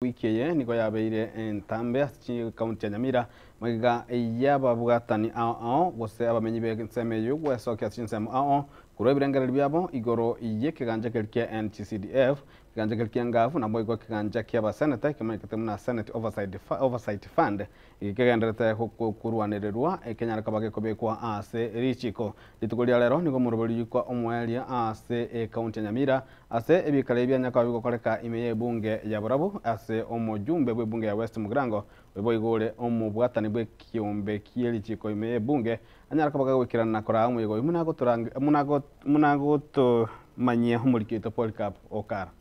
Wiki eye nigo yabeire entambe ase chikaunti ya Nyamira magega y'ababwatani ao ao gose abamenyi b'ensemo eyio gwesokia ase chinsemo ao ao korwa ebirengererio biabo igoro y'ekegancha keria kia NGCDF, ekegancha keria kia Ngafu naboigo ekegancha ki'abaseneta ekemanyekete buna Senate Oversight Fund Eke kegendererete korwanererwa ekenyare koba gekobekwa ase richiko. Rituko ria rero nigo omoroberi kwa omoerio ase ekaunti ya Nyamira ase ebikaro ebi bianya koba bigokoreka ime y'ebunge ya Borabu ase omojumbe bw'ebunge ya West Mugirango oyo boigo ore omobwatani bw'ekiombe ki'erichiko ime y'ebunge anyare koba kagoikerana na koraa omoyega oyio buna agotomanyia omoriki oito Polycarp Okara.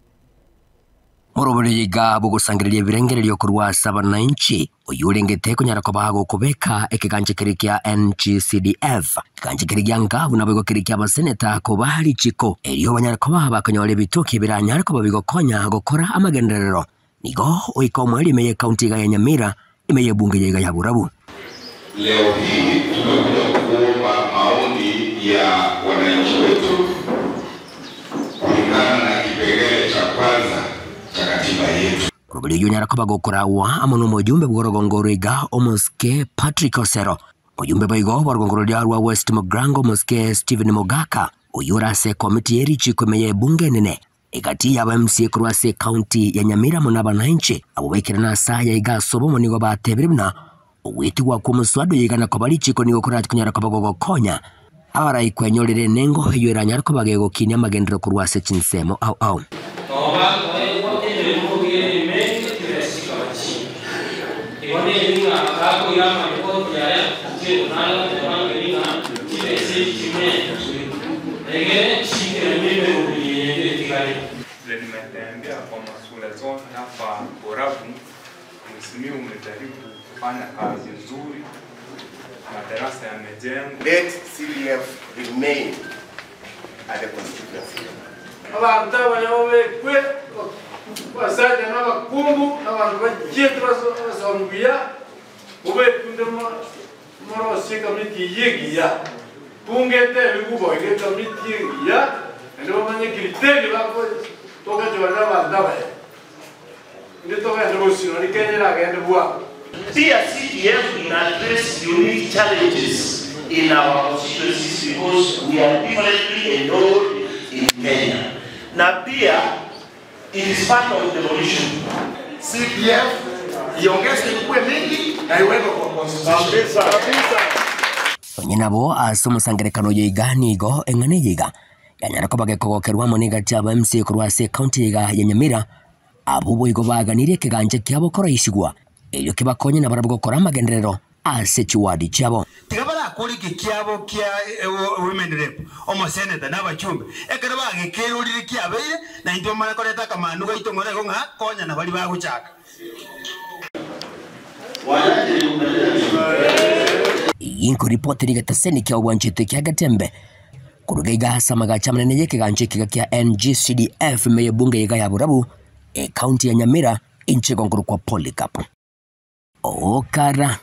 Morobori iga bogosangereria ebirengererio korwa ase abanainchi, oyio orengete konyara koba gokobeka ekegancha keria kia NGCDF, ekegancha keria gia Ngabu naboigo keria kia abaseneta koba richiko, erio banyare koba bakonyora ebitoki biranyare koba bigokonya gokora amagenderero. Nigo oika omoerio ime y'ecounty iga ya Nyamira, ime y'ebunge ya iga ya Borabu. Leo hii tumekuja kuomba maoni ya wananchi wetu kulingana na kipengele cha kwanza cha katiba yetu. Orobori oyio onyara koba gokoragwa amo nomojumbe bw'orogongo oro iga omosike Patrick Osero, mojumbe boigo bw'orogongo roria rwa West Mugirango omosike Stephen Mogaka, oyio ore ase ekomiti ye richiko ime y'ebunge enene Egati y'aba MCA korwa ase ecounty ya Nyamira amo nabananchi abwo baikerana ase aya iga ase obomo nigo batebire buna ogwetigwa kw'omoswada oyo iga na koba richiko nigo korachie konyara koba gogokonya abarai kwenyorera enengo eyio eranyare koba gegokinia amagenderero korwa ase chinsemo ao ao. Noba koegwa emeremo ere emenge chibesa chikaba chinke. Igo neri ng'a gakoira amaripoti aya, inche nare goteba ng'eri ng'a chibesa echi chimentwe, egere chiikeranie emeroberi eyende etigarete. Vile nimetembea kwa mashule zote hapa Borabu, Mheshimiwa umejaribu kufanya kazi nzuri, madarasa yamejengwa. Let CDF remain at the constituency level. Abanto abaya babekwe abasacha na abakungu, na abanto bachiete basomwe buya, mobekunde morosie ekamiti eyio engiya. Bunge etebe boigo ekamiti engiya, naende bamanye criteria togachorera abanto abaya. Inde togende bosio nari Kenya eragende bwango. Pia CDF ina address unique challenges in our constituencies because we are differently endowed in Kenya. Na pia it is part of devolution. CDF iongezwe ikuwe mingi na iwekwe kwa constitution. Onye nabo ase omosangererekano oyo iga nigo eng'ana eye iga yanyara koba gekogokerwa amo negati y'aba MCA korwa ase ecounty iga ya Nyamira, abwo boigo baganirie ekegancha kiabo koroisigwa erio kebakonye nabarabwo gokora amagenderero ase chiwadi chiabo. Tiga barakore eke kiabo kia women rep, omoseneta na abachumbe, ekero bagekerorire kiabeire, na intwe bamare koreta akamanu gaito ng'ora igo ng'a konya na baria bagochaka. Inkoripoti rigetaseni kia obwanchete kia Getembe koruga iga ase amagacho amanene y'ekegancho ekiga kia NGCDF ime y'ebunge iga ya Borabu, ecounty ya Nyamira, inche igo nkorokwa Polycarp Okara.